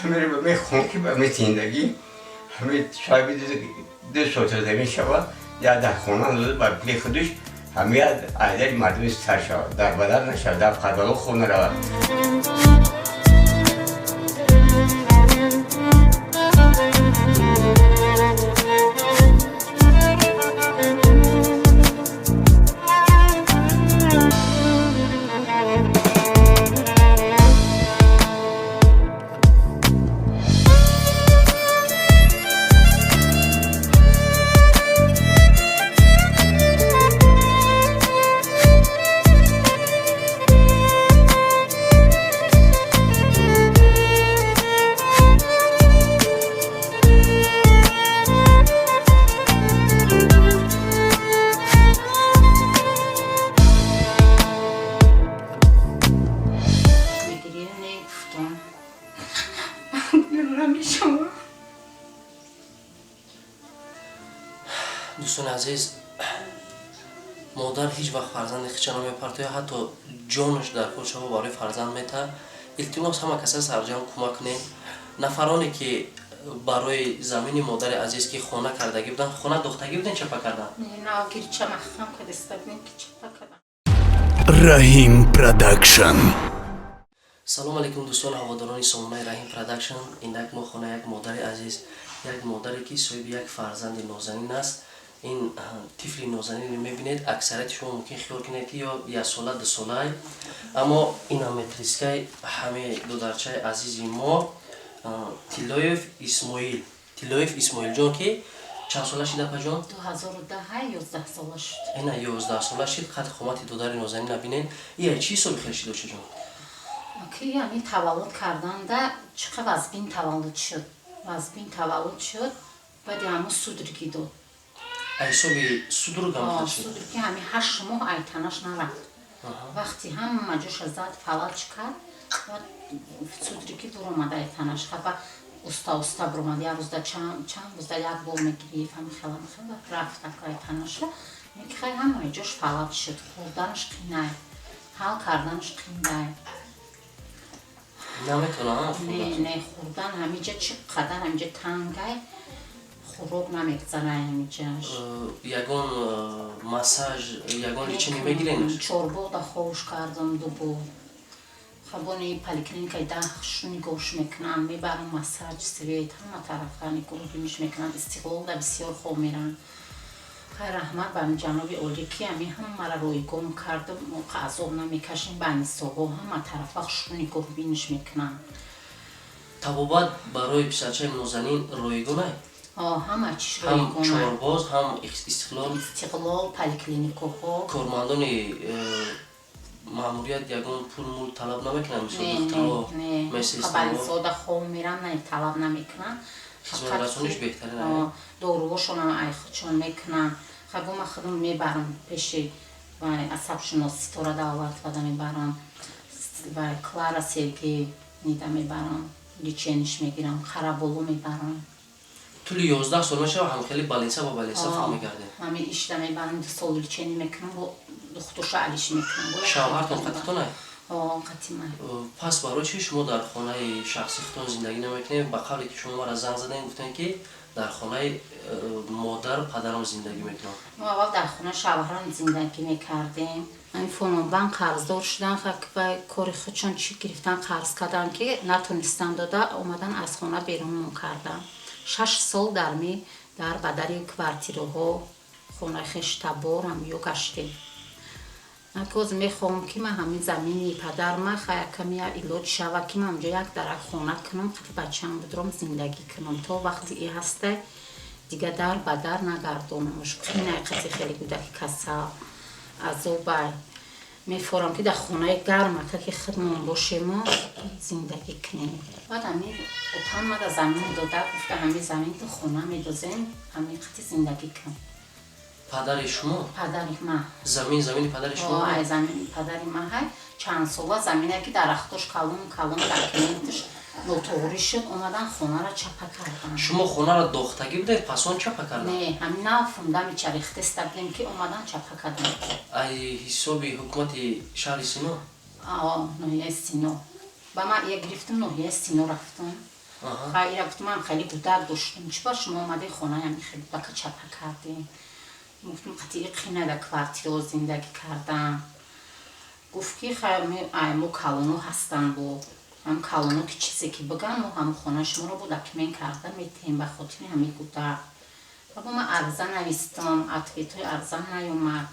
Ҳамаро мехоҳам, ки ба ҳамин зиндагӣ, ҳамин шаби ду сотиқ замин шавад, я дар хона ба пули худаш, ҳамин айдари мардуми сар шавад, дар бадар нашавад, дар Карбало хона равад. Дӯстони азиз, модар ҳеҷ вақт фарзанди хича намепартояд, ҳатто ҷонаш дар кор шава, барои фарзанд метаҳад. Илтимос, ҳама каса сарҷам кӯмак кунед. Нафароне ки барои замини модари азиз, ки хона кардагӣ буданд, хона дохтагӣ будем, чапа кардан. Раҳим Продакшн. Салом алейкум, дӯстон, ҳаводорони сомонаи Раҳим Продакшн. Инак мо хона як модари азиз, як модаре ки соҳиби як фарзанди нозанин аст. Ин тифли нозанинро мебинед, аксарияти шумо мумкин хиёл кунед, ки ё яксола, дусолай, аммо ина метрискаи ҳаме додарчаи азизи мо, Тиллоев Исмоил, Тиллоев Исмоилҷон, ки чанд сола шид, апаҷон? 2010 11 сола шуд. Ина 11 сола шид. Қад қомати додари нозанина бинед. Ия чӣ ҳисоби хел шид, очаҷон? Ки яъне таваллуд карданда чӣ қадр вазбин таваллуд шуд, вазбин таваллуд шуд, баъди ҳамун судороги дод. Ҳисоби судорога? Судороги, ҳами 8 моҳ айтанаш нарафт. Вақти ҳама ҷоша зад, фалаҷ кард, баъд судороги буромад айтанаш. Хаба уста уста буромад, як рӯзда чанд рӯзда як бор мегирифт, ҳами хела хела рафт айтанаша. Ки хай, ҳамаи ҷош фалаҷ шуд, хӯрданаш қинай, ҳал карданаш қиндай. Наметонам? Не, не, хӯрдан ҳамиҷа чӣ қадар ҳамиҷа тангай, хӯрок намегзарай ҳамиҷаш. Ягон массаж, ягон лечение мегирен? Чорбоғда ховуш кардам дубор. Хабони поликлиникаи даҳ нигоҳш мекунам, мебарам массаж, свет, ҳама тарафа нигоҳбиниш мекунам. Истиқлолда бисёр хоб мерам. Хай, раҳмат ба ҷаноби олӣ, ки ами ҳамаро ройгон кардам, азоб намекашем. Ба нисоҳо ҳама тарафа хушрӯ нигоҳбиниш мекунам. Табобат барои писарчаи нозанин ройгонай? Ҳама чиш. Ҳам Чорбоз, ҳам Истиқлол? Истиқлол, поликлиникаҳо. Кормандони маъмурият ягон пул мул талаб намекунанд, мисол духтуро? Балисода хоб мерам, не, талаб намекунанд. Хизматрасониш беҳтарин. Доруҳошонам айхудшон мекунанд. Хабо ма худам мебарам пеши асабшинос Ситора Давлатовада мебарам, ва Клара Сергей нида мебарам, лечение ш мегирам, Қараболо мебарам. Тӯли 11 сол мешава, ҳам хеле больница ба больница фаҳм мекардем. Ҳамин ишда мебарам, 2 сол лечение мекунам, бо духтурша алиш мекунам. Шавҳартон қатитонай? Қатимай. Пас барои чи шумо дар хонаи шахси худтон зиндагӣ намекунед? Ба қавле ки шумо мара занг задем, гуфтем, ки дар хонаи модару падарам зиндагӣ мекунам. Мо аввал дар хонаи шавҳарам зиндагӣ мекардем. Ҳамин Фононбанк қарздор шудан ва кори худшон чӣ гирифтан, қарз кардан, ки натонистан дода, омадан аз хона берунмон кардан. 6 сол дар ми дар бадари квартираҳо, хонаи хештаборам ё гаштем. Ҳоз мехоҳам, ки ман ҳамин замини падарма яками илоҷ шава, ки ман онҷо як дарак хона кунам, қати бачаам будром зиндагӣ кунам. То вақти и ҳаста, дига дар ба дар нагардонамш. Қинай, қати хеле кӯдаки касал азобай. Мефорам, ки дар хонаи гармака, ки худмон бошему, зиндагӣ кунем. Баъд ҳамин отам мада замин дода, гуфта: «Ҳамин замин ту хона медозем, ҳамин қати зиндагӣ кун». Падари шумо? Падари ман. Замин замини падари шумо? Ай замини падари ман ҳай. Чанд сола замине ки дарахтош калон калон документаш нотоғрӣ шуд, омадан хонара чапа кардан. Шумо хонара дохтагӣ будед, пас он чапа кардан? Не, ҳамин нав фундамича рехтеста будем ки омадан чапа кардан. Ай ҳисоби ҳукумати шаҳри Сино? Аа, ноҳияи Сино. Ба ман я гирифтам ноҳияи Сино рафтам. Ира гуфтам ман хеле гудак доштам. Чӣ ба шумо омаде хонаям хеле гудака чапа кардем? Гуфтам қатъи қина дар квартирао зиндагӣ кардам. Гуфт ки ай мо калоно ҳастанд бо ҳам калоно ки чизе ки биган мо ҳам хонаи шуморо бо документ карда метиҳем ба хотири ҳамин гудак. Баъд ман арза навистам, ответҳои арза наёмад.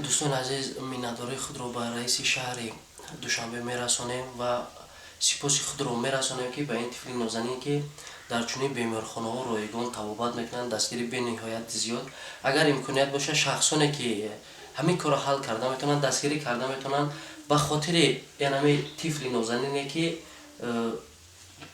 Дӯстони азиз, миннатдории худро ба раиси шаҳри Душанбе мерасонем ва сипоси худро мерасонем ки ба ин тифли нозанин ки дар чунин беморхонаҳо ройгон табобат мекунанд, дастгири бениҳоят зиёд. Агар имконият бошад, шахсоне ки ҳамин корро ҳал карда метавонанд, дастгирӣ карда метавонанд ба хотири янами тифли нозанине ки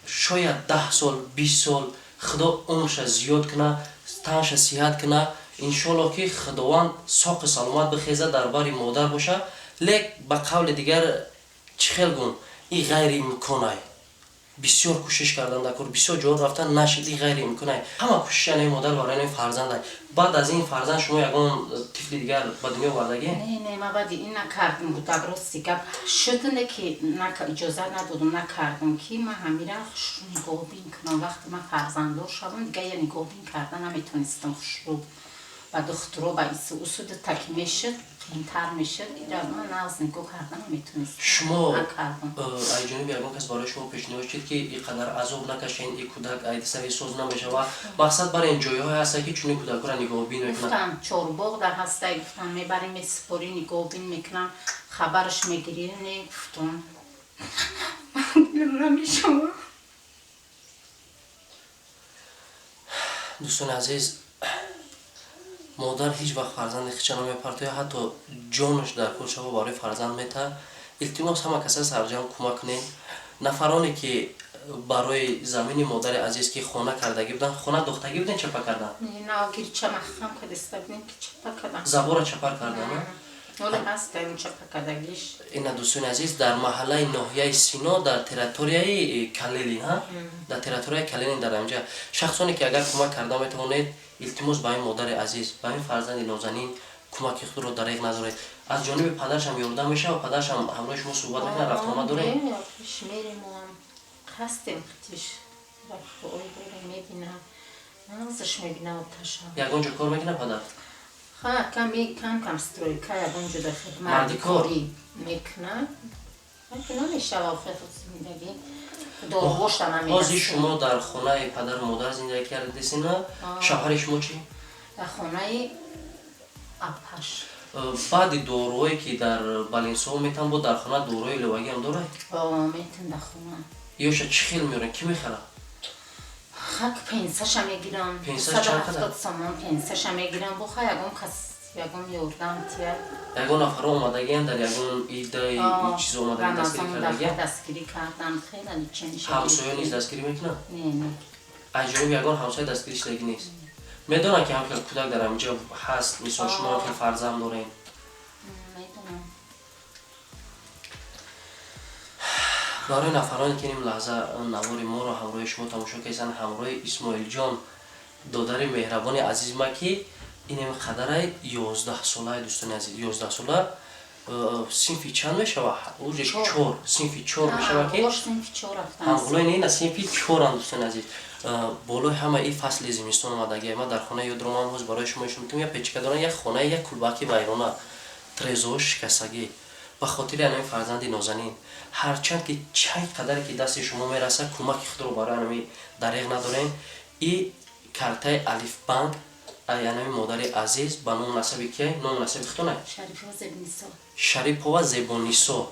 шояд 10 сол, 20 сол Худо умрша зиёд куна, танша сиҳат куна, иншоаллоҳ ки Худованд соқи саломат бихеза, дар бари модар боша. Лек ба қавли дигар чӣ хел гун, ин ғайриимконай. Бисёр кӯшиш кардан дар кор, бисёр ҷо рафтан нашид, ин ғайриимконай. Ҳама кӯшиши ани модар барои ин фарзандай. Баъд аз ин фарзанд шумо ягон тифли дигар ба дунё овардагӣ? Не, не, ман баъди ин накардам, гудак рости гап шуд, не ки иҷозат надодум, накардам ки ман ҳамира хушрӯ нигоҳбин кунам. Вақте ман фарзанддор шавам, дигар я нигоҳбин карда наметонистам хушрӯ. Ба духтуро ба ису усу дута ки мешуд, қиинтар мешуд, ира ман нағз нигоҳ карда наметонистам. Шумо накардам. Ай ҷониби ягон кас барои шумо пешниҳод шуд ки ин қадар азоб накашен, ин кӯдак айдисави соз намешава? Мақсад бар ин ҷойҳое ҳаста ки чунин кӯдакҳоро нигоҳбин мекунанд. Гуфтам чорбоғ дар ҳастай, гуфтам мебарем, месупорӣ, нигоҳбин мекунам, хабараш мегирӣ. Не, гуфтам. Дилам намешава. Дӯстони азиз, модар ҳеҷ вақт фарзанди худша намепартояд, ҳатто ҷонаш дар кор шава барои фарзанд метаҳад. Илтимос ҳама каса сарҷамъ кӯмак кунед. Нафароне ки барои замини модари азиз ки хона кардагӣ буданд, хона дохтагӣ буданд, чапа кардан? Не, навгирча махкам кадаста будем ки чапа кардан. Забора чапар кардан, а? Ҳоло ҳаст ин чапа кардагиш. Ина дӯстони азиз, дар маҳаллаи ноҳияи Сино, дар территорияи Калелин, ҳа? Дар территорияи Калелин дар ҳамҷа шахсоне ки агар кӯмак карда метавонед, илтимос ба ин модари азиз, ба ин фарзанди нозанин кӯмаки худро дареғ надоред. Аз ҷониби падарашам ёрдам мешавад, падарашам ҳамроҳи шумо суҳбат мекунад, рафтуомад доред? Пеш мерем, ҳастем хитиш. Ой дорем, мебинам. Нағзаш мебинам оташа. Ягон ҷо кор мекунад падар? Ха, ками кам кам стройка ягон ҷо дар хидмат Мардикор? корӣ мекунад. Ки намешава охир зиндагӣ. Дорвошта намерасад. Ҳозир шумо дар хонаи падару модар зиндагӣ кардесина? Шавҳари шумо чӣ? Дар хонаи апаш. Баъди доруҳое ки дар балинсоҳо метавон, бо дар хона доруҳои иловагӣ ҳам дорад? Метавон дар хона. Ёша чӣ хел меорен? Кӣ мехарад? Хак пенсаша мегирам. Пенсаш чанд қадар? 170 сомон пенсаша мегирам. Бо ха ягон кас ягон ёрдам тияд. Ягон нафарҳо омадагиан дар ягон идаи чиз омадагӣ дастгирӣ Рамазон кардагиан? дафъа дастгирӣ кардан, хеле лечениша. Ҳамсоя низ дастгирӣ мекунанд? Не, не. Аз ҷониби ягон ҳамсоя дастгирӣ шудагӣ нест? Медонанд ки ҳамхел кӯдак дар ҳаминҷо ҳаст, мисол шумо ҳамхел фарзанд доред? Медонам. Барои нафароне ки ин лаҳза навори моро ҳамроҳи шумо тамошо карданд, ҳамроҳи Исмоилҷон, додари меҳрабони азиз ма ки инем қадарай 11 солаи, дӯстони азиз, 11 сола, синфи чанд мешава? Уже Чор. 4, синфи 4 мешава ки Болош синфи 4 рафтан. Ҳамғулои не, синфи 4-анд, дӯстони азиз. Болои ҳама ин фасли зимистон омадагия. Ман дар хонаи ёдромам ҳоз барои шумо нишон медиҳам, як печка дорам, як хонаи, як кулбаки вайрона, трезоҳо шикастагӣ. Ба хотири анами фарзанди нозанин, ҳарчанд ки чанд қадаре ки дасти шумо мерасад, кӯмаки худро барои анами дареғ надорем. И картаи Алифбанк ай анами модари азиз ба ному насаби кияй? Ному насаби худтонай? Шарипова Зебонисо. Шарипова Зебонисо.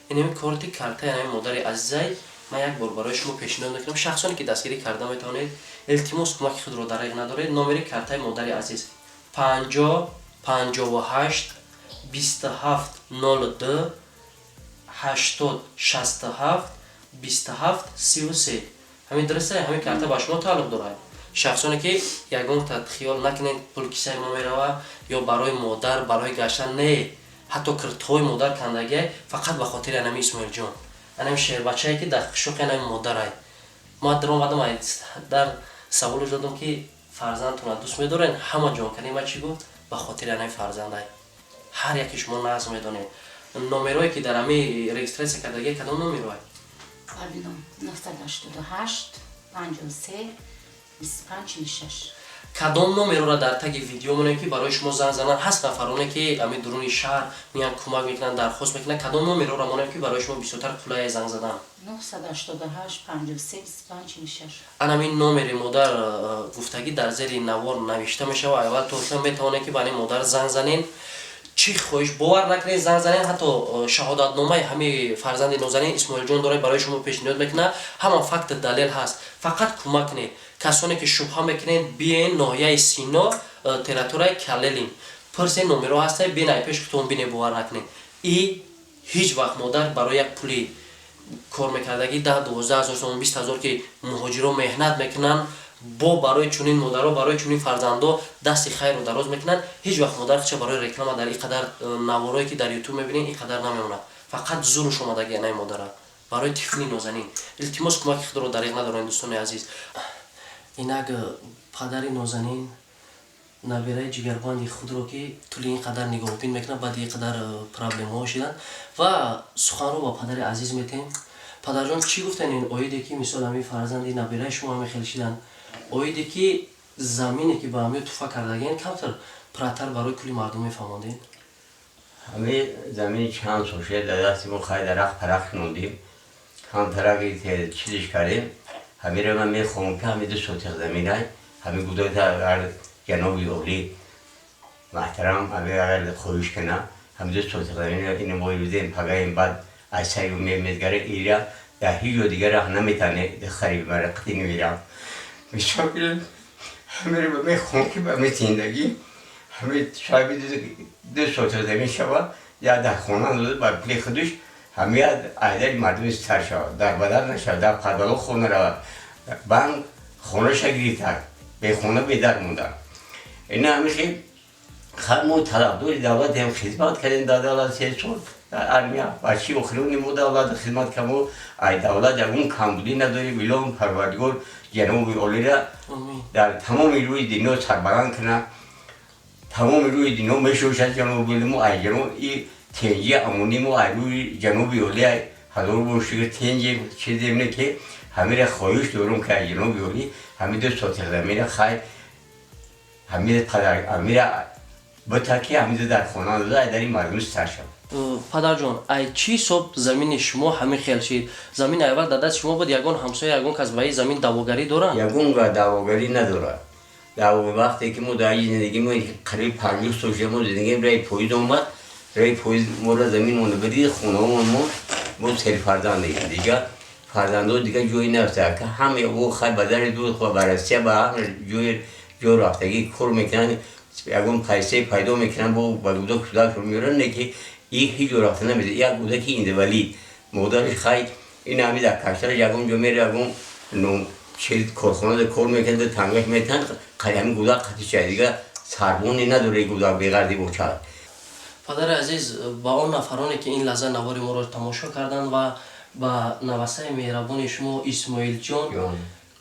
Инами корти картаи анами модари азизай. Ман як бор барои шумо пешниҳод мекунам, шахсоне ки дастгирӣ карда метавонед, илтимос кӯмаки худро дареғ надоред. Номери картаи модари азиз 50 58 27 02 80 67 27 33. Ҳамин дуруст? Ҳамин карта ба шумо тааллуқ дорад. Шахсоне ки ягон хиёл накунед, пул кисаи мо мерава ё барои модар, барои гаштан, не, ҳатто киртҳои модар кандагиай, фақат ба хотири анами Исмоилҷон, анами шербачае, ки дар шуқи анами модарай. Ма даромадам, дар саволш додам, ки фарзандтона дӯст медорен? Ҳама ҷонкани ма чӣ гуфт? Ба хотири анами фарзандай. Ҳар яке шумо нағз медонед номерое, ки дар ами регистрация кардагия, кадом номерое? 988 53 25 46. Кадом номерора дар таги видео монем, ки барои шумо занг зананд? Ҳаст нафароне, ки ами дуруни шаҳр меян, кӯмак мекунанд, дархост мекунанд. Кадом номерора монем, ки барои шумо бисёртар қулая занг задан? 988 53 25 46. Анамин номери модар гуфтагӣ дар зери навор навишта мешавад. Аввал то метавонед, ки ба ани модар занг занен. Чӣ хоҳиш, бовар накунед, занг занен. Ҳатто шаҳодатномаи ҳамаи фарзанди нозанин Исмоилҷон дорад, барои шумо пешниҳод мекунад. Ҳама факт, далел ҳаст, фақат кӯмак кунед. Касоне ки шубҳа мекунед, биен ноҳияи Сино, территорияи Калелин, пурсе, номеро ҳаста, биен, ай пеш худтон бине, бовар накунед. И ҳеҷ вақт модар барои як пули кор мекардагӣ, 10-12 ҳазор сомон, 20 000, ки муҳоҷиро меҳнат мекунанд, бо барои чунин модаро, барои чунин фарзандо дасти хайру дароз мекунанд. Ҳеҷ вақт модар хича барои реклама дар ин қадар наворое, ки дар Ютуб мебинед, ин қадар намемонад. Фақат зуруш омадаги анаи модара барои тифли нозанин. Илтимос, кӯмаки худро дариғ надоред, дӯстони азиз. Инак падари нозанин набираи ҷигарбанди худро, ки тӯли ин қадар нигоҳбин мекунад, баъди ин қадар проблемаҳо шиданд, ва суханро ба падари азиз метем. Падарҷон, чӣ гуфтан ин оиде, ки мисол ҳамин фарзанди набираи шумо ҳамин хел шиданд, оиде ки замине, ки ба ҳамин туфа кардагиен, камтар пурратар барои кулли мардум мефаҳмондед? Ҳамин замини чанд сол шуда дар дасти мо. Хай, дарахт парах шинондим, камтараки чизиш кардем. Ҳаминро ман мехоҳам, ки ҳамин 2 сотих заминай ҳамин гудота, агар ҷаноби олӣ муҳтарам ҳамин агар хоҳиш кунам, ҳамин 2 сотих заминро ин мо бидем, пагаем баъд аз сари мезгаре, ира дар ҳеҷ ҷо дигар наметаване хари бибара, қити намерам. Мисол, ҳаминро мехоҳам, ки ба ҳамин зиндагӣ ҳамин соҳиби 2 сотих замин шава, я дар хона ба пули худаш, ҳамин айдари мардуми сар шавад, дар бадар нашавад, дар падало хона равад. Банк хонаша гирифта, бехона, бедар монда. Ина ҳамин хел мо талабдори давлатем, хизмат кардем дар давлат 3 сол дар армия, бачи охирони мо давлат хизмат кардем. Ай давлат ягон камбудӣ надорем. Илоҳум Парвардигор ҷаноби олира дар тамоми рӯи дунё сарбаланд кунад. Тамоми рӯи дунё мешошад ҷаноби оли мо. Ай ҷаноб и тенҷи амонӣ мо ай рӯи ҷаноби оли ай ҳазор бор шукр, тенҷи чизем не, ки ҳамира хоҳиш дорум, ки ай ҷаноби олӣ ҳамин 2 сотих замина, хай, ҳамира падар ҳамира бита, ки ҳамида дар хона дода, ай дари мардуми сар шавад. Падарҷон, ай чӣ ҳисоб замини шумо ҳамин хел шид? Замин аввал дар дасти шумо буд. Ягон ҳамсоя, ягон кас ба ин замин даъвогарӣ доранд? Ягон даъвогарӣ надорад. Дар вақте ки мо дар ин зиндагӣ, мо қариб 50 сол шуда мо зиндагӣ, раи поиз омад, раи поиз моро замин монда бидид, хонаҳомон. Мо серфарзандем, дига фарзандо дига ҷое нафта, ки ҳаме ӯ хай ба дари дур, ба Россия, ба ҳама ҷои ҷо рафтагӣ кор мекунанд, ягон пайсае пайдо мекунанд, бо ба гудак кӯдакро меоранд, не ки и ҳеҷ ҷо рафта намедиҳад. Як кӯдаки инвалид, модараш хай ин ҳами дар каштараш ягон ҷо мера, ягон чиз корхонада кор мекунад, тангаш метаҳанд, қари ҳамин гудак қатича, дига сарбоне надора гудак беғарди бошад. Падари азиз, ба он нафароне, ки ин лаҳза навори моро тамошо карданд ва ба навасаи меҳрабони шумо Исмоилҷон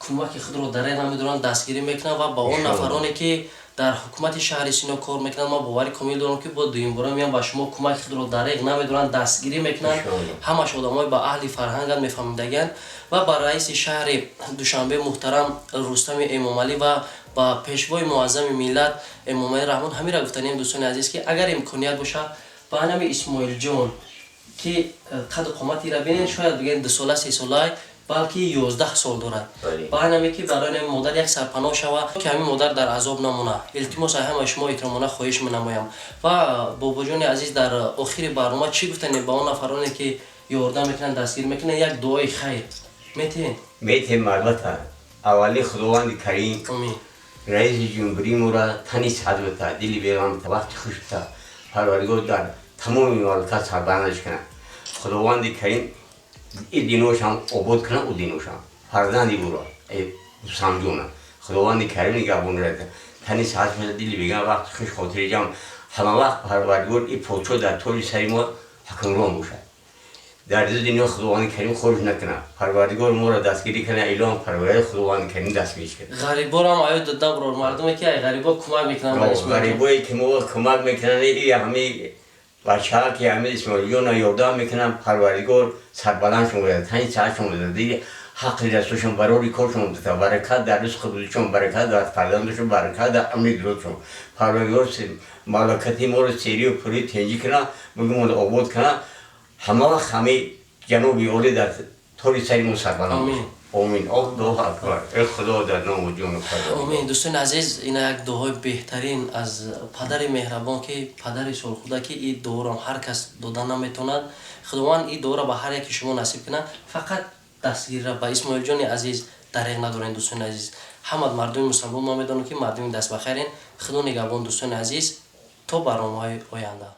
кӯмаки худро дареғ намедоранд, дастгирӣ мекунанд, ва ба он нафароне, ки дар ҳукумати шаҳри Сино кор мекунанд, ман боварӣ комил дорам, ки бо дуюмбора меян ба шумо кӯмаки худро дареғ намедоранд, дастгирӣ мекунанд. Ҳамаш одамои ба аҳли фарҳанганд, мефаҳмидагианд. Ва ба раиси шаҳри Душанбе муҳтарам Рустами Эмомалӣ ва ба пешвои муаззами миллат Эмомалӣ Раҳмон ҳамира гуфтанем, дӯстони азиз, ки агар имконият бошад, ба ҳанами Исмоилҷон, ки қаду қоматира бинед, шояд бигӯед 2 сола, 3 солай, балки 11 сол дорад, ба ҳанаме ки барои ҳами модар як сарпаноҳ шава, ки ҳамин модар дар азоб намона. Илтимос, ай ҳамаи шумо эҳтиромона хоҳиш менамоям. Ва бобоҷони азиз, дар охири барнома чӣ гуфтанем ба он нафароне, ки ёрдам мекунанд, дастгирӣ мекунанд? Як дуои хайр метиҳем? Метиҳем, албатта. Аввали Худованди Карим раиси ҷумҳурии моро тани саҳат бита, дили беғам бита, вақти хуш бита, Парвардигор дар тамоми мамлакат сарбаландаш кунад. Худованди Карим и диношам обод кунад, ӯ диношам фарзанди ӯро Рустамҷона. Худованди Карим нигаҳбон дорад, тани саҳат шуда, дили бегам вақт хуш, хотири ҷамъ, ҳама вақт Парвардигор и подшоҳ дар толи сари мо ҳукмрон бошад, дар дунё Худованди Карим хоруҷ накунад, Парвардигор моро дастгирӣ кунад, илоҳам Парвардигор, Худованди Карим дастгирӣ кунад. Ғариборам аё дода брор, мардуме ки ай ғарибо кӯмак мекунанд ба Исмоилҷон. Ғарибое ки мо кӯмак мекунанд, и ҳами бачаҳа ки ҳами Исмоилҷонро ёрдам мекунанд, Парвардигор сарбаландшон бошад, тани саҳатшон бошад, дили ҳаққи дастошон, барори коршон бошад, баракат дар ризқу рӯзишон, баракат дар фарзандашон, баракат дар амри дуротшон. Парвардигор мамлакати моро серию пурӣ тенҷӣ кунад, мулкмонро обод кунад, ҳама вақт ҳами ҷаноби олӣ дар тори сари мо сарбаланд бошад. Омин. Аллоҳу акбар. Э Худо, дар ному ҷону Парвардигор. Омин. Дӯстони азиз, ина як дуои беҳтарин аз падари меҳрабон, ки падари солхӯрда, ки ин дуоро ҳар кас дода наметавонад. Худованд ин дуоро ба ҳар яки шумо насиб кунад. Фақат дастгирира ба Исмоилҷони азиз дареғ надорен. Дӯстони азиз, ҳама мардуми мусалмон, ма медонам, ки мардуми дастбахайрен. Худо нигаҳбон, дӯстони азиз, то барномаҳои оянда.